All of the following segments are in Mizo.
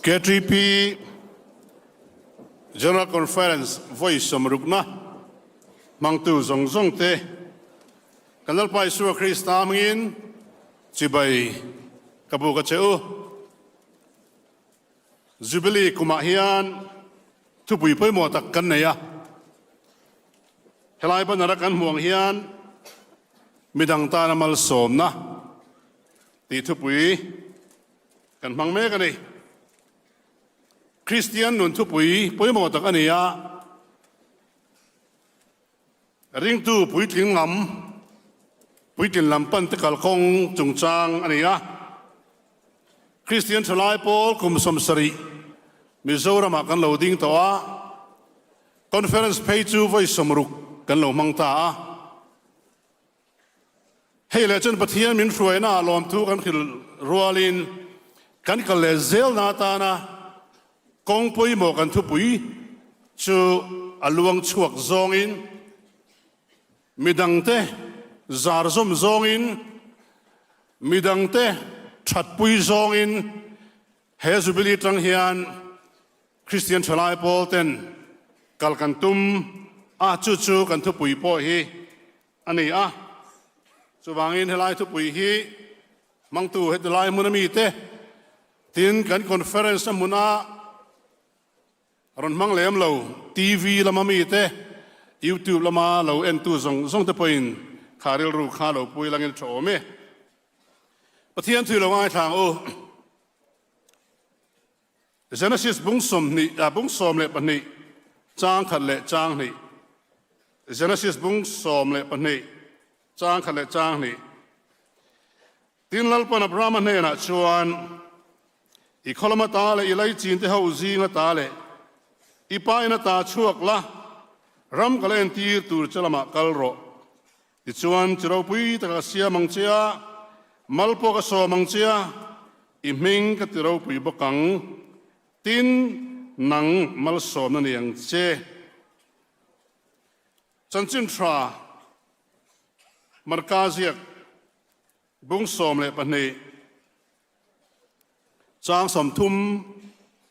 KTP General Conference vawi sawmrukna hmangtu zawng zawng te kan Lalpa Isua Krista hmingin chibai ka buk a che u. Jubilee kumah hian thupui pawimawh tak kan nei a, helai banner a kan hmuh ang hian midang tana malsawmna tih thupui kan hmang mek a ni. Kristian nun thupui pawimawh tak a ni a, ringtu puitling lam, puitlin lam pan te kalkawng chungchang a ni a. Kristian thalai pawl kum 70 Mizoramah kan lo ding tawh a, conference phei chu vawi 60 kan lo hmang ta a. Hei leh chuan Pathian min hruaina ah lawmthu kan hrilh rualin kan kal leh zelna atana kawng pawimawh kan thupui chu a luang chhuak zawngin, midangte zar zawm zawngin, midangte thatpui zawngin he Jubilee tang hian Kristian thalai pawl ten kal kan tum a, chu chu kan thupui pawh hi a ni a. Chuvangin helai thupui hi hmangtu heti lai hmun ami te tin kan conference a hmuna rawn hmang lem lo TV lama mi te YouTube lama lo entu zawng zawng te pawhin kha rilru kha lo pui langin a tha awm e. Pathian thui lo ngaithla ang u. Genesis bung 20 bung 12 chang khat leh chang hnih Genesis bung 12 chang khat leh chang hnih Tin Lalpan Abrahama hnenah chuan i khawlama ta leh i laichin te ho zinga ta leh i pa ina ta chhuak la ram ka la entir tur che lamah kal rawh. Tichuan, chi ropui taka ka siam ang che a, mal pawh ka sawm ang che a, i hming ka ti ropui bawk ang. Tin, nang malsawmna ni ang che. Chanchin tha Marka ziak bung 12 chang 30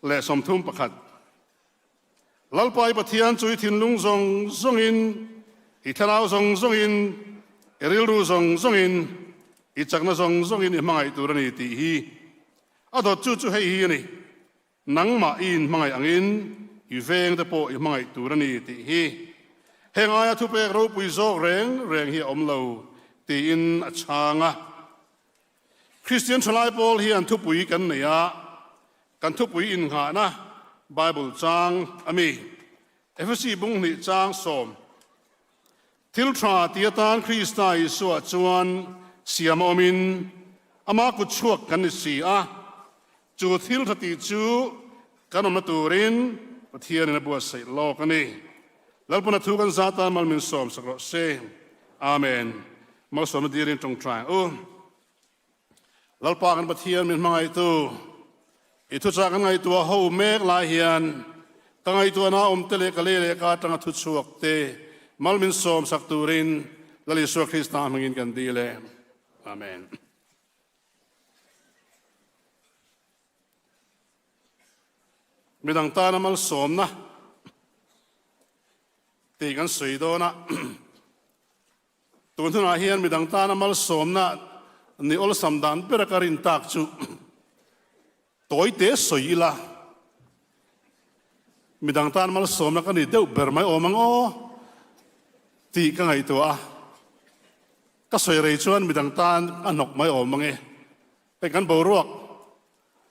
leh 31. Lalpa i Pathian chu i thinlung zawng zawngin, i thlarau zawng zawngin, i rilru zawng zawngin, i chakna zawng zawngin i hmangaih tur a ni tih hi a dawt chu chu hei hi a ni, nangmah i inhmangaih angin i veng te pawh i hmangaih tur a ni tih hi. Heng aia thupek ropui zawk reng reng hi a awm lo tiin a chhang a. Kristian thalai pawl hian thupui kan nei a, kan thupui innghahna Bible chang a mi. Efesi bung hnih chang 10. Thil tha ti atan Krista Isua chuan siam a awmin ama kut chhuak kan ni si a, chu thil tha tih chu kan awmna turin Pathianin a buatsaih lawk a ni. Lalpana thu kan zat a, mal min sawm sak rawh se. Amen. Malsawmna dirin tawngtai ang u. Lalpa kan Pathian min hmangaihtu, i thuchah kan ngaihtuah ho mek lai hian ka ngaihtuahna awm te leh ka lei leh ka atanga thu chhuak te mal min sawm sak turin Lal Isua Krista hmangin kan dil e. Amen. Midang tana malsawmna tih kan sawi dawn a. Tun hunah hian midang tana malsawmna ni awlsam dan bera ka rin tak chu tawi te sawi ila, midang tan malsawmna ka ni deuh ber mai awm ang aw tih ka ngaihtuah a, ka sawi rei chuan midang tan a hnawk mai awm ang e. Hei kan boruak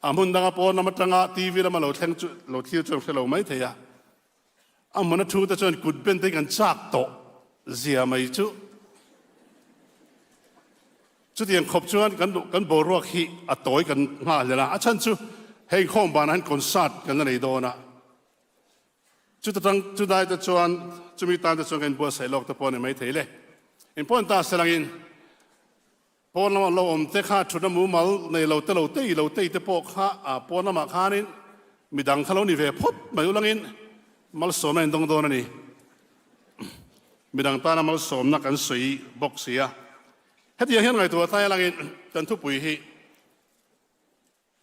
a hmun danga pawn lam atanga TV lama lo thleng chu lo thlir chuan hre lo mai thei a. A hmun a thu te chuan kut ben te kan chak tawh zia mai chu. Chutiang khawp chuan kan kan boruak hi a tawi kan nghal hlel a, a chhan chu hei inkhawm banah hian concert kan la nei dawn a. Chuta tang chudai te chuan chumi tan te chuan kan inbuatsaih lawk te pawh a ni maithei le. Inpawn ta selangin pawn lamah lo awm te kha thutna mumal nei lo te lo tei lo tei te pawh kha a pawn lamah khanin midang kha lo ni ve phawt mai ulangin malsawmna in dawng dawn a ni. Midang tana malsawmna kan sawi bawk si a. Hetiang hian ngaihtuah tlai alangin kan thupui hi.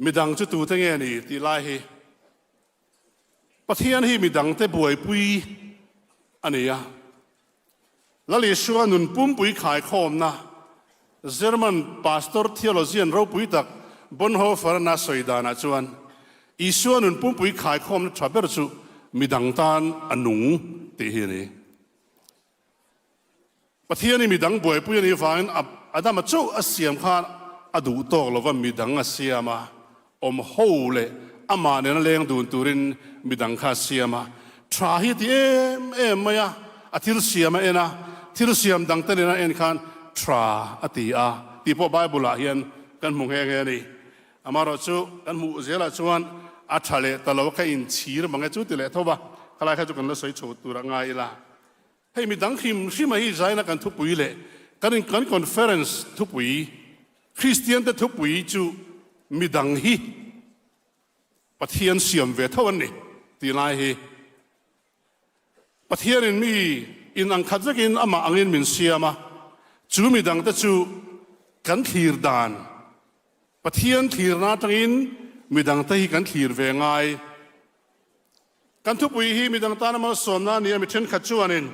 Midang chu tute nge ni tih lai hi Pathian hi midangte buaipui a ni a. Lal Isua nun pumpui khaikhawmna German pastor theologian ropui tak Bonhoeffer-an a sawi danah chuan Isua nun pumpui khaikhawmna tha ber chu midang tan a nung tih hi a ni. Pathian i midang buaipui a nih vangin Adama chauh a siam khan a duh tawk lova midang a siam a, awm ho leh amah nena leng dun turin midang kha a siam a. Tha hi a ti em em mai a, a thil siam a en a, thil siam dangte nena en khan tha a ti a tih pawh Bible ah hian kan hmu nghe nghe a ni. Amaherawhchu kan hmuh zelah chuan a tha leh ta lo ka inchhir mang e chu ti leh tho va, khalai kha chu kan la sawi chho tur a ngai ila. Hei mi dang hrim hrim a hi zaina kan thupui leh kan in kan conference thupui Kristian te thupui chu mi dang hi Pathian siam ve tho an ni tih lai hi Pathian in mi in ang khat vekin amah angin min siam a, chu mi dang te chu kan thlir dan Pathian thlirna atangin mi dang te hi kan thlir ve ngai. Kan thupui hi midang tana malsawmna a ni a, mi thenkhat chuanin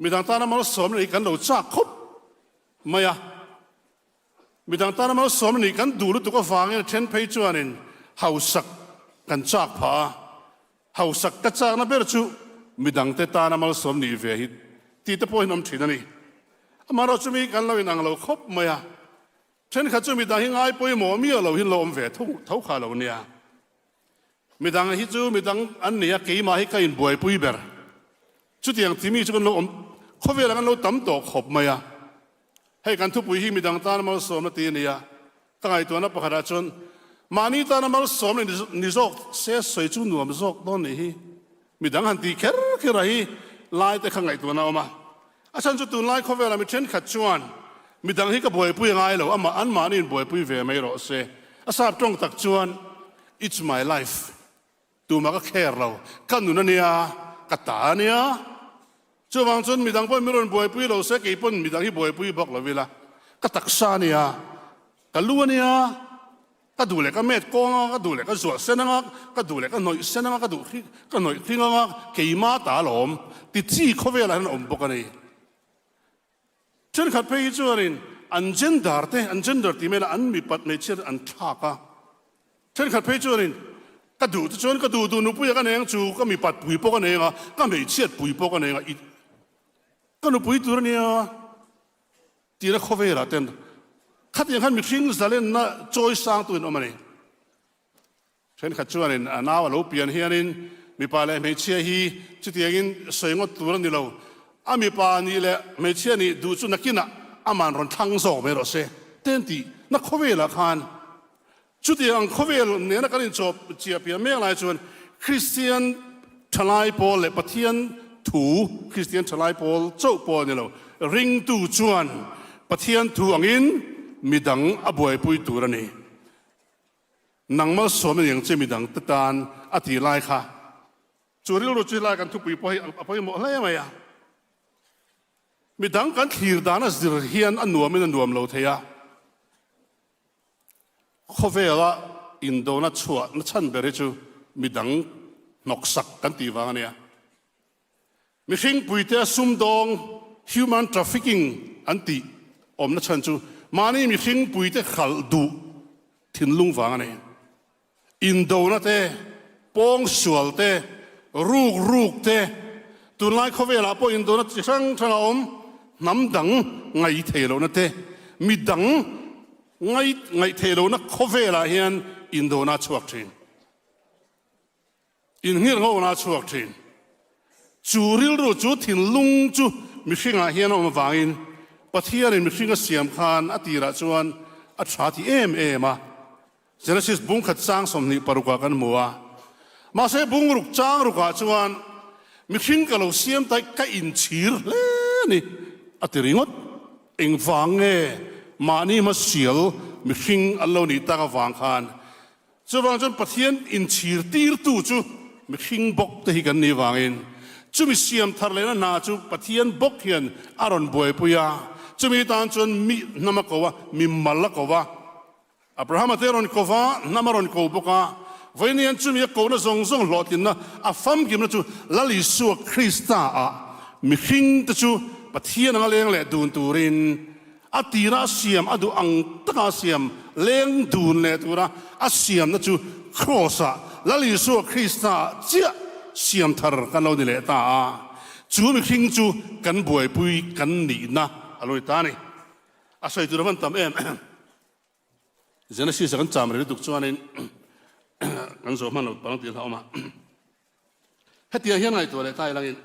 midang tana malsawmna nih kan lo chak khawp mai a. Midang tana malsawmna nih kan duh lutuk avangin a then phei chuanin hausak kan chak phah a. Hausak ka chakna ber chu midangte tana malsawm nih ve hi tih te pawhin awm thin a ni. Amaherawhchu chumi kan lo inang lo khawp mai a. Thenkhat chu midang hi ngai pawimawh miah lo hi lo awm ve tho tho kha lo nia. Midang hi chu midang an nei a, keimah hi ka inbuaipui ber. Chutiang timi chu kan lo awm khawvelah kan lo tam tawh khawp mai a. Hei kan thupui hi midang tana malsawmna ti a ni a, ka ngaihtuahna pakhatah chuan mahni tana malsawmna ni zawk se sawi chu nuam zawk dawn nih hi. Midang han ti kher kher a hi lai te kha ngaihtuahna a awm a. A chhan chu tunlai khawvelah mi thenkhat chuan midang hi ka buaipui a ngai lo, amah anmahni in buaipui ve mai rawh se. A sap tawng tak chuan It's my life, tumah ka care lo, ka nun a nia, ka ta a nia. Chuvang chuan midang pawhin mi rawn buaipui lo se, kei pawn midang hi buaipui bawk lo ila, ka taksa a nia, ka lu a nia, Ka duh leh ka met kawng anga, ka duh leh ka zuah sen anga, ka duh leh ka hnawih sen anga, ka duh khi ka hnawih hling anga, keima ta alawm ti chi khawvelah hian a awm bawk a ni. Thenkhat phei hi chuanin an gender te, an gender tih mailah an mipat hmeichhia te an thlak a. Thenkhat phei chuanin ka duh te chuan ka duh duh nupuia ka nei ang chu, ka mipat pui pawh ka nei anga, ka hmeichhiat pui pawh ka nei anga, i ka nupui tur a nia. Tira khawvelah ten khatiang khan mihring zalenna chawi sangtu in awm a ni. Thenkhat chuanin a nau a lo pian hianin mipa leh hmeichhia hi chutiangin sawi ngawt tur a ni lo. A mipa nih leh hmeichhia nih duh chu nakinah aman rawn thlang zawk mai rawh se ten tih na khawvelah khan Chutiang ang khawvel nena kan inchawp chiah piah mek lai chuan Kristian thalai pawl leh Pathian thu Kristian thalai pawl chauh pawh a ni lo, ringtu chuan Pathian thu angin midang a buaipui tur a ni. Nang malsawm a ni ang che midang te tan a tih lai kha. Chu rilru chu helai kan thupui pawh hi a pawimawh hle mai a. Midang kan thlir dan a zir hian a nuamin a nuam lo thei a. Khawvela indona chhuah na chhan ber hi chu midang hnawksak kan tih vang a nia. Mihring puite a sumdawng, human trafficking, an tih awmna chhan chu mahni mihring puite khalh duh thinlung vang a ni. Indona te, pawngsual te, ruk ruk te, tunlai khawvelah pawh indona chi hrang hrang a awm, hnam dang ngaihthei lohna te, mi dang ngaihthei lohna khawvelah hian indona a chhuak thin. Innghirhngawhna a chhuak thin. Chu rilru, chu thinlung chu mihringah hian a awm avangin Pathianin mihring a siam khan a tirah chuan a tha ti em em a. Genesis bungkhat chang 26 ah kan hmu a. Mahse bungruk chang rukah chuan mihring ka lo siam ta hi ka inchhir hle a ni a ti ringawt. Engvang nge mahni hmasial mihring an lo nih tak avang khan Chuvang chuan Pathian inchhir tirtu chu mihring bawk te hi kan nih vangin chumi siam thar lehna hna chu Pathian bawk hian a rawn buaipui a, chumi tan chuan mi hnam a ko a, mi mal a ko a. Abrahama te a rawn ko va, hnam a rawn ko bawk a. Vawiin chumi a kohna zawng zawng hlawhtlinna a famkimna chu Lal Isua Krista ah mihring te chu Pathian anga leng leh dun turin a tira a siam a duh ang taka a siam leng dun leh tura a siamna chu Kraws ah Lal Isua Krista ah chiah siam thar kan lo ni leh ta a. Chu mihring chu kan buaipui kan nihna a lo ni ta a ni. A sawi tur a van tam em. Genesis a kan cham rei lutuk chuanin kan zawh hman lo pang tih a hlauhawm a. Hetiang hian ngaihtuah leh ta ilangin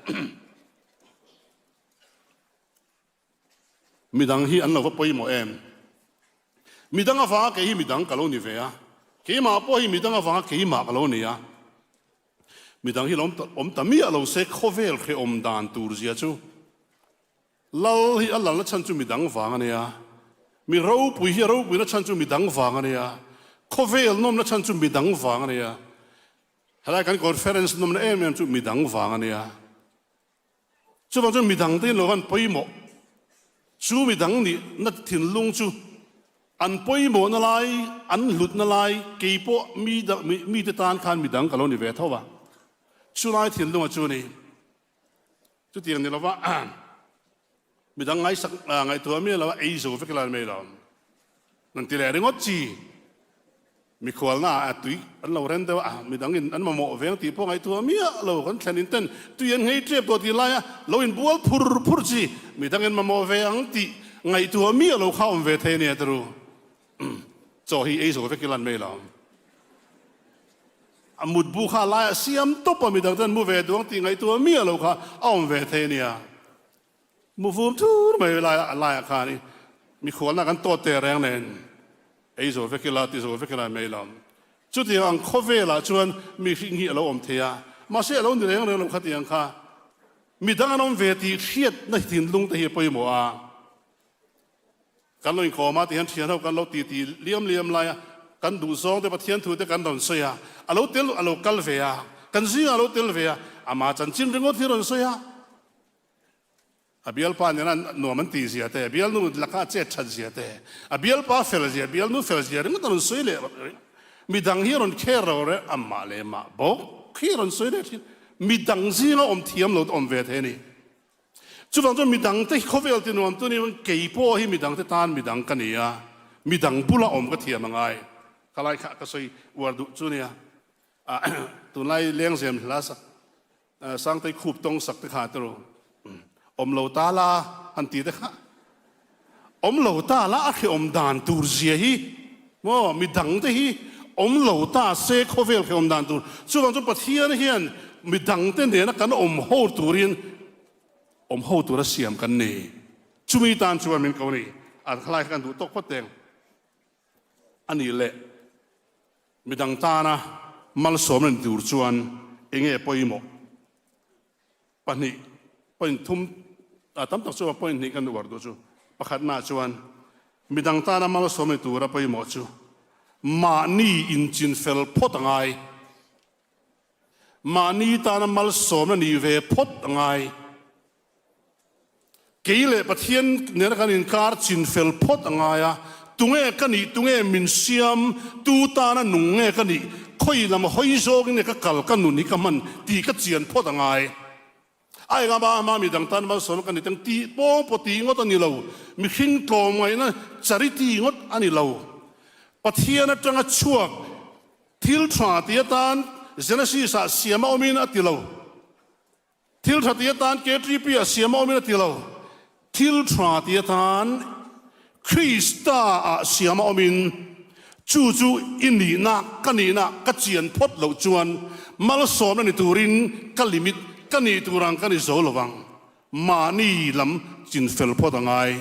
midang hi an lo va pawimawh em? Midang avanga kei hi midang ka lo ni ve a, keimah pawh hi midang avanga keimah ka lo ni a. Midang hi lo awm ta miah lo se khawvel hrehawm dan tur zia chu Lal hi a lalna chhan chu midang vang a nia, mi ropui hi a ropuina chhan chu midang vang a nia, khawvel nawmna chhan chu midang vang a nia, helai kan conference nawmna em em chu midang vang a nia. Chuvang chuan midang te in lo van pawimawh, chu midang nihna thinlung chu an pawimawhna lai, an hlutna lai, keipawh mi mite tan khan midang ka lo ni ve tho a, chulai thinlunga chu a ni. Chutiang ni lova midang ngaisak ngaihtuah miah lo a ei zo vek lai mai lo. Nan ti leh ringawt chi mikhualna ah tui an lo ren deuh a, midang in an mamawh veng tih pawh ngaihtuah miah lo kan thlen in ten tui an nghei tep tawh tih laia lo in bual phur phur chi midang in mamawh ve ang tih ngaihtuah miah lo kha awm ve thei a nia turu. Chaw hi ei zo vek ila an mai lo. A mutbu kha a laiah siam tawp a, midang ten mu ve duang tih ngaihtuah miah lo kha a awm ve thei a nia. Mu vum thur mai laiah a laiah khan i mikhualna kan tawt teh reng nen ei zo vek ila ti zo vek ila an mai lo. Chutiang ang khawvelah chuan mihring hi a lo awm thei a, mahse a lo ni reng reng lo khatiang kha midang an awm ve tih hriatna thinlung te hi a pawimawh a. Kan lo inkawm a tihian thian ho kan lo ti ti liam liam lai a, kan duh zawng te Pathian thu te kan rawn sawi a, a lo tel a lo kal ve a, kan zingah a lo tel ve a, ama chanchin ringawt hi a rawn sawi a. A bialpa nena nuam an tih zia te, a bialnu laka a chet that zia te, a bialpa fel zia, bialnu fel zia ringawt a rawn sawi leh midang hi a rawn kher lo reng amah leh mah bawk hi a rawn sawi leh thin. Midang zinga awm thiam lo te awm ve thei a ni. Chuvang chuan midangte hi khawvel ti nuam tu ni kei pawh hi midangte tan midang ka ni a, midang bula awm ka thiam a ngai. Ka lai kha ka sawi uar duh chu nia. Tunlai lengzem hla sak Sangtei khup tawng sak te kha te ru awm lo ta la han ti te kha awm lo ta la a hrehawm dan tur zia hi maw midangte hi awm lo ta se khawvel hrehawm dan tur chuvang chuan Pathian hian midangte nena kan awm ho turin awm ho tura siam kan ni chumi tan chuan min ko ni a khalai kha kan duh tawk phawt teng a nih leh midang tana malsawm a ni tur chuan enge pawimawh Pahnih, point thum, a tam tak chuan point hnih kan uar duh chu. Pakhatnaah chuan midang tana malsawm ni tura pawimawh chu mahni inchinfel phawt a ngai. Mahni tana malsawmna nih ve phawt a ngai. Kei leh Pathian nena kan inkar chinfel phawt a ngai a, tunge ka nih, tunge min siam, tu tana nung nge ka nih, khawi lam hawi zawngin nge ka kal, ka nun hi ka hman tih ka chian phawt a ngai. A engah mah midang tan malsawmna ka ni teng tih pawng pawh tih ngawt a ni lo, mihring tlawmngaihna charity ngawt a ni lo. Pathian atanga chhuak thil tha tih atan Genesis ah siam a awmin a ti lo. Thil tha ti atan KTP a siam a awmin a ti lo. Thil tha ti atan Krista ah siam a awmin chu chu i nihna, ka nihna ka chian phawt loh chuan malsawmna ni turin ka limit ka nih tur ang ka ni zo lo vang. Mahni lam chinfel phawt a ngai.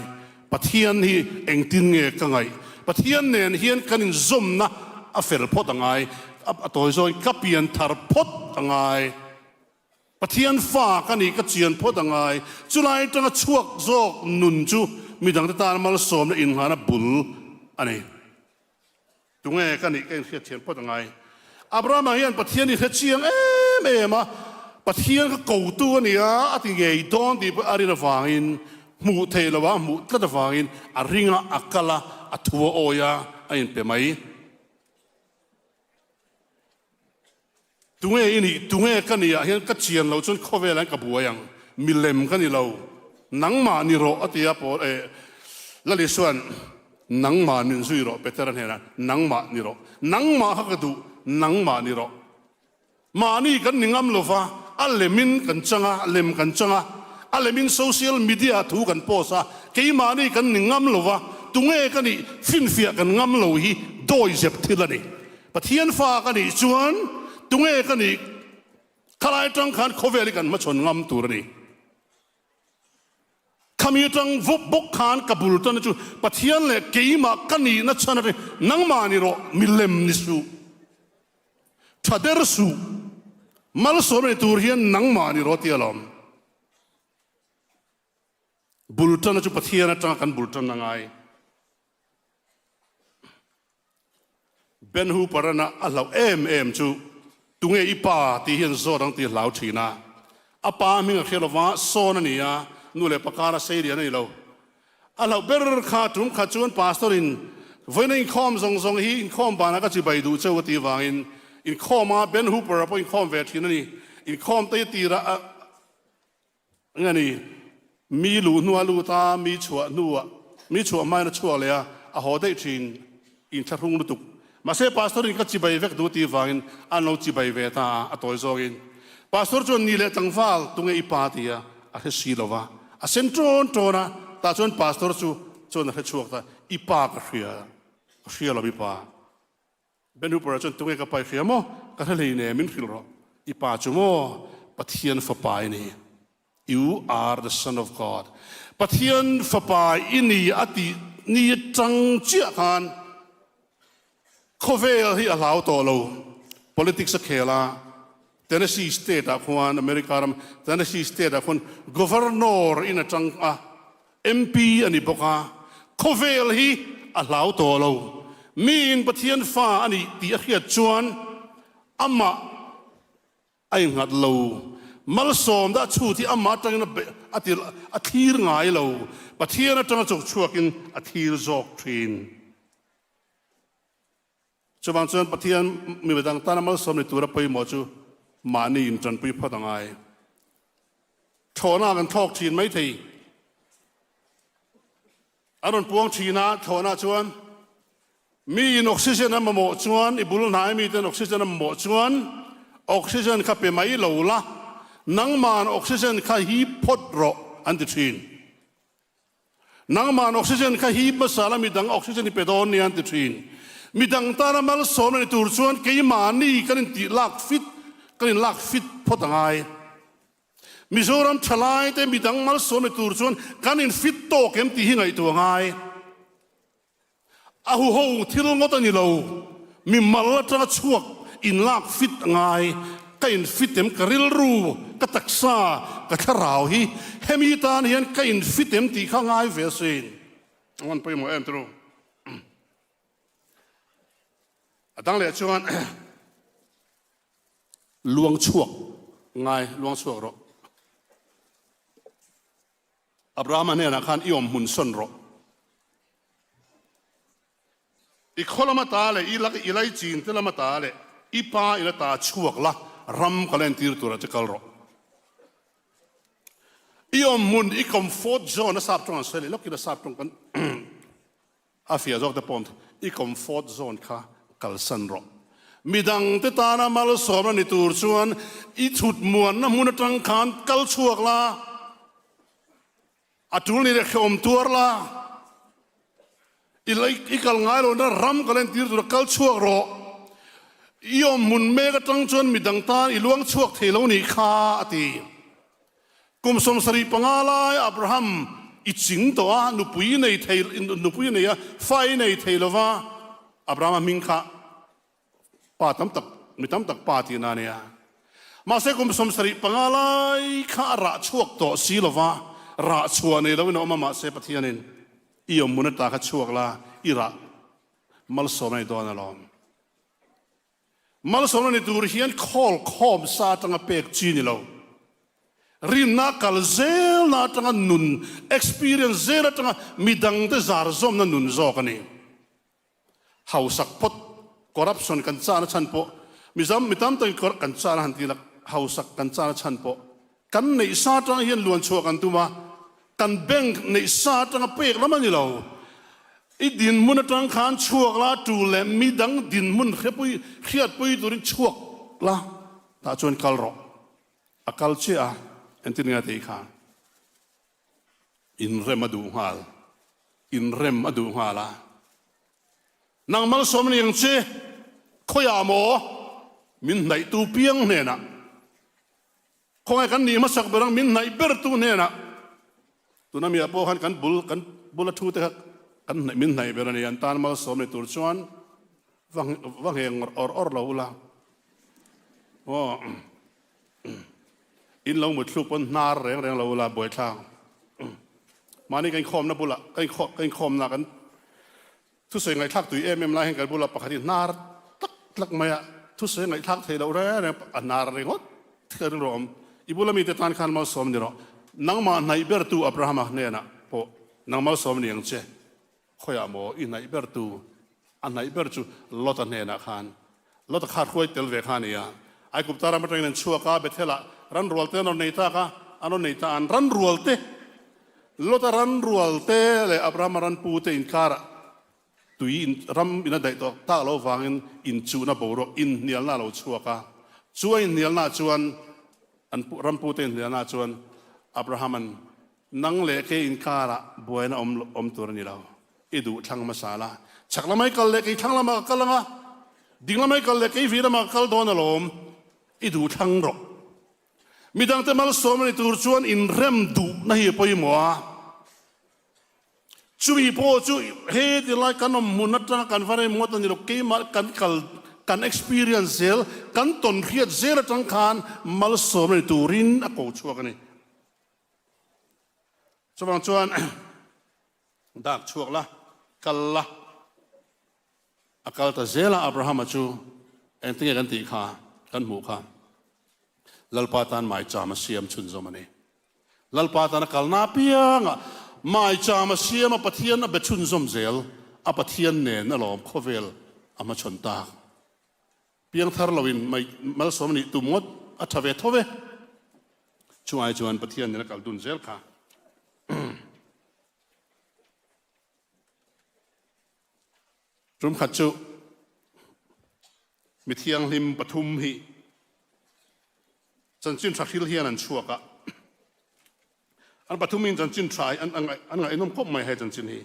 Pathian hi engtin nge ka ngaih? Pathian nen hian kan inzawmna a fel phawt a ngai. A tawi zawngin ka pianthar phawt a ngai. Pathian fa ka nih ka chian phawt a ngai. Chulai atanga chhuak zawk nun chu midangte tan malsawmna inngahna bul a ni. Tunge ka nih ka inhriat thiam phawt a ngai. Abrahama hian Pathian i hre chiang em em a, Pathian ka kotu a ni a, a ti ngei dawn tih pawh a rin avangin, hmuh theih loh a hmuh tlat avangin a ring a, a kal a, a thu a awi a. a inpe mai. Tunge i nih, tunge ka nih ah hian ka chian loh chuan khawvelah hian ka buai ang, milem ka ni lo, nangmah ni rawh a ti a, Paul eh Lali chuan nangmah min zui rawh Petera hnenah nangmah ni rawh, nangmah kha ka duh, nangmah ni rawh. Mahni kan ni ngam lova, a lemin kan chang a, lem kan chang a, a lemin social media ah thu kan post a, keimahni kan ni ngam lova, tunge ka nih finfiah kan ngam lo hi dawizep thil a ni. Pathian fa ka nih chuan tunge ka nih khalai atang khan khawvel hi kan hmachhawn ngam tur a ni. Khami atang vawp bawk khan ka bul tan chu Pathian leh keimah ka nihna chhan atang nangmah ni rawh milem ni suh, tha der suh, malsawm nei tur hian nangmah ni rawh tia lawm. Bul tana chu Pathian atanga kan bul tan a ngai. Ben Hooper-an a hlauh em em chu tunge i pa tih hian zawt ang tih a hlau thin a. A pa hming a hria lova, sawn a ni a, nu leh pa kara sei lian a ni lo. A hlauh ber kha tum khat chuan Pastor-in vawiina inkhawm zawng zawng hi inkhawm banah ka chibai duh cheu a tih vangin inkhawm a, Ben Hooper-a pawh inkhawm ve thin a ni. Inkhawm te hi tirah a. Nge ni, mi luh hnua lut a, mi chhuah hnua, mi chhuah hmain a chhuak leh a, a haw daih thin, inthlahrung lutuk. Mahse Pastor in ka chibai vek duh tih vangin an lo chibai ve ta a, a tawi zawngin. Pastor chuan ni leh tlangval, tunge i pa ti a, a hre si lo va, a sen tawn tawn a, tah chuan Pastor chu chuan a hre chhuak ta, i pa ka hria, ka hria lo i pa. Ben Hooper-a chuan, Tunge ka pa i hria maw? Ka hre hlei nen min hrilh rawh. I pa chu maw? Pathian fapa i ni. You are the son of God. Pathian fapa i ni a tih ni atang chiah khan khawvel hi a hlau tawh lo. Politics a khel a, Tennessee state ah khuan, America ram Tennessee state ah khuan Governor in atang a, MP a ni bawk a, khawvel hi a hlau tawh lo. Miin Pathian fa a nih tih a hriat chuan amah a innghat lo. Malsawm dah chhut hi amah atangin a ti a thlir ngai lo. Pathian atanga chawk chhuakin a thlir zawk thin. Chuvang chuan Pathian mi dang tana malsawm ni tura pawimawh chu mahni intanpui phawt a ngai. Thlawhna kan thlawk thin mai thei. A rawn puang thin a, thlawhna chuan mi in oxygen a mamawh chuan, i bul hnai miten oxygen a mamawh chuan oxygen kha pe mai lo la, nangman oxygen kha hip phawt rawh an ti thin. Nangman oxygen kha hip hmasa la midang oxygen i pe dawn nia an ti thin. Midang tana malsawm a ni tur chuan keimahni kan intih lak fit, kan inlak fit phawt a ngai. Mizoram thalai te midang malsawm a ni tur chuan kan infit tawk em tih hi ngaihtuah a ngai. A huho thil ngawt a ni lo, mi mal atanga chhuak inlak fit a ngai, ka infit em, ka rilru, ka taksa, ka thlarau hi hemi tan hian ka infit em tih kha ngai ve asin. A ngan pawimawh em turu. A dang leh chuan luang chhuak ngai, luang chhuak rawh. Abrahama hnenah khan i awm hmun sawn rawh. I khaw lama ta leh i lak i laichin te lama ta leh i pa ina ta chhuak la, ram ka la entir turah che kal rawh. I awm hmun i comfort zone a sap tawng an sawi leh lawkin a sap tawng kan A fiah zawk te pawh i comfort zone kha kalsan rawh. Midang te tana malsawmna ni tur chuan i chhut muanna hmun atang khan kal chhuak la, a tul ni leh hrehawm tuar la, i i kal ngai lohna ram ka lentir tura kal chhuak rawh. I awm hmun mek atang chuan midang tan i luang chhuak thei lo nih kha a ti. Kum 75 lai Abraham i ching tawh a, nupui nei thei, nupui nei a, fa i nei thei lo va, Abrahama hming kha pa tam tak, mi tam tak pa tihna a nia. Mahse kum 75 lai kha a rah chhuak tawh si lo va, rah chhuah nei loin a awm a, mahse Pathianin i awmhmun ata kha chhuak la, i rah malsawm a ni dawn alawm. Malsawmna ni tur hian khawl khawm sa atanga pek chi ni lo. Rinna kal zelna atanga nun experience zel atanga midangte zar zawmna nun zawk a ni. Hausak phawt corruption kan chana chhan pawh Mizam mi tam takin corrupt kan chana han ti la hausak kan chana chhan pawh kan neih sa atang hian luan chhuah kan tum a, kan bank neih sa atanga pek lam a ni lo. I dinhmun atang khan chhuak la tu leh mi dang dinhmun hrepui hriatpui turin chhuak la tah chuan kal rawh. A kal chiah a, entir nge a tih kha? Inrem a duh nghal, inrem a duh nghal a. Nang malsawm ni ang che, khawiah maw min hnaihtu piang hnenah, khawngaih kan nih hmasak ber ang min hnaih bertu hnenah, tuna miah pawh khan kan bul kan bula thu te kha kan hnaih min hnaih ber a ni, an tan malsawm ni tur chuan va va ngheng awr awr lo ula aw. In lo mutthluk pawn hnar reng reng lo ula buaithlak. Mahni kan inkhawmna bulah kan inkhawm kan inkhawmna kan thusawi ngaihthlak tui em em lai hian kan bula pakhat hi hnar tlak tlak mai a, thusawi ngaihthlak thei loh reng reng a hnar ringawt thil rilru a awm. I bula mite tan khan malsawm ni rawh. Nangmah hnaih bertu Abrahama hnenah pawh nang malsawm ni ang che. Khawiah maw i hnaih ber tu? A hnaih ber chu Lota hnenah khan. Lota kha hruai tel ve kha a ni a. Aigupta ram atangin an chhuak a, Bethel-ah ran rual te an rawn nei tak a, an rawn nei ta. An ran rual te, Lota ran rual te leh Abrahama ran pu te inkarah tui in ram in a daih tawh tak loh vangin inchuhna boruak inhnialna a lo chhuak a. Chu a inhnialnaah chuan an ram pu te inhnialnaah chuan Abrahama'n Nang leh kei inkarah buaina awm awm tur a ni lo. I duh thlang hmasa la. Chhak lamah i kal leh kei thlang lamah ka kal ang a, ding lamah i kal leh kei vih lamah ka kal dawn alawm. I duh thlang rawh. Midangte malsawm a ni tur chuan inrem duhna hi a pawimawh a. Chumi pawh chu he tilai kan awm hmun atanga kan va rem ngawt a ni lo. Keimah kan kal kan experience zel, kan tawn hriat zel atang khan malsawm a ni turin a ko chhuak a ni. Chuvang chuan dak chhuak la, kal la, a kal ta zel a Abrahama chu engtinge kan tih kha kan hmuh kha Lalpa tan maicham a siam chhunzawm a ni. Lalpa tan a kalna apiangah maicham a siam a Pathian a be chhunzawm zel a Pathian nen alawm khawvel a hmachhawn tak. Piangthar loin mai malsawm nih tum ngawt a tha ve tho ve. Chungai chuan Pathian nen a kal dun zel kha. Tum khat chu mi thianghlim pathum hi chanchin tha hril hian an chhuak a. An pathumin chanchin tha hi an ngaihnawm khawp mai hei chanchin hi.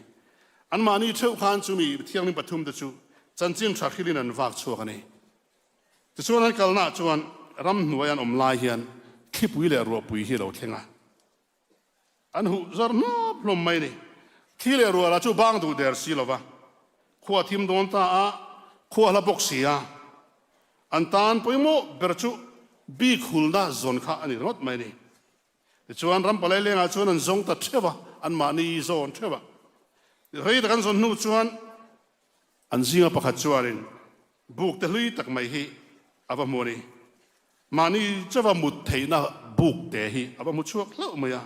Anmahni theuh khan chu mi thianghlim pathum te chu chanchin tha hrilhin an vak chhuak a ni. Tichuan an kalnaah chuan ramhnuai an awm lai hian thlipui leh ruahpui hi a lo thleng a. An huh zar hnawp hlawm mai a ni. Thli leh ruah lah chu bang duh der si lo va. Khua thim dawn ta a, khua hla bawk si a. An tan pawimawh ber chu bik hulna zawn kha a ni ringawt mai a ni. Tichuan ram palai lengah chuan an zawng ta theuh a, anmahni zawn theuh a. Rei tak an zawn hnu chuan an zinga pakhat chuanin buk te hlui tak mai hi a va hmu a ni. Mahni chauha mut theihna buk te hi a va hmu chhuak hlauh mai a,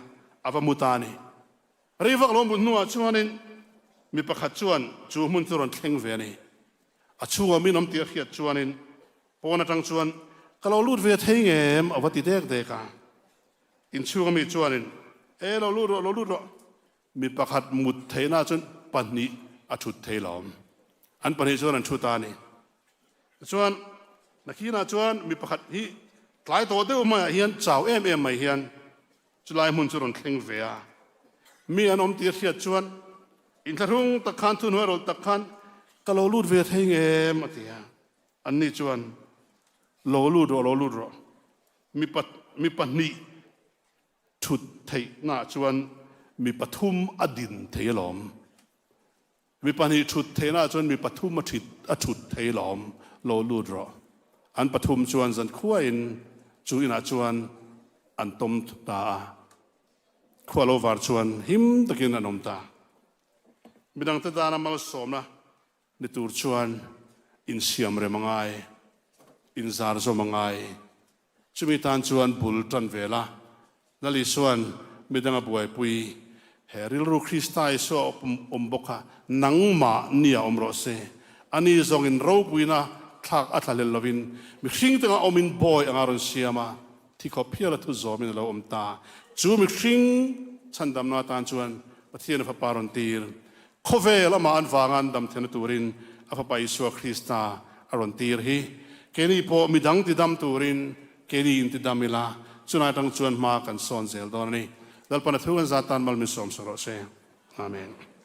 a va mu ta a ni. Rei vak lo mut hnuah chuanin mi pakhat chuan chu hmun chu rawn thleng ve a ni. A chhungah min awm tih a hriat chuanin Pawn atang chuan, Ka lo lut ve thei ngem? a va ti dek dek a. Inchhunga mi chuanin, E, lo lut rawh, lo lut rawh. Mi pakhat mut theihna chuan pahnih a thut thei lo. An pahnih chuan an thu ta a ni. Tichuan, nakinah chuan mi pakhat hi tlai tawh deuh maiah hian chau em em mai hian chulai hmun chu rawn thleng ve a. Mi an awm tih a hriat chuan inthlahrung tak khan, thuhnuai rawlh tak khan, Ka lo lut ve thei ngem? a ti a. Anni chuan, Lo lut rawh, lo lut rawh. Mi mi pahnih thut theihnaah chuan mi pathum a din thei alawm. Mi pahnih thut theihnaah chuan mi pathum a thit a thut thei alawm. Lo lut rawh. An pathum chuan zankhuain chu inah chuan an tawm ta a. Khua lo var chuan him takin an awm ta. Midangte tana malsawmna Ni tur chuan insiam rem a ngai, inzar zawm a ngai. Chumi tan chuan bul tan ve la. Lal Isua'n midang a buaipui, he rilru Krista Isua awm bawk kha nangmah nia awm rawh se. Ani zawngin ropuina thlak a thlahlel lovin mihring tengah awmin bawi anga rawn siam a, thi khawp hial a thu zawmin a lo awm ta. Chu mihring chhandamna atan chuan Pathian a Fapa rawn tir. Khawvel amah an vanga an dam theihna turin a Fapa Isua Krista a rawn tir hi. Keini pawh midang tidam turin keini intidam ila, chunai atang chuan hma kan sawn zel dawn a ni. Lalpan a thu kan zat tan mal min sawm saw rawh se. Amen.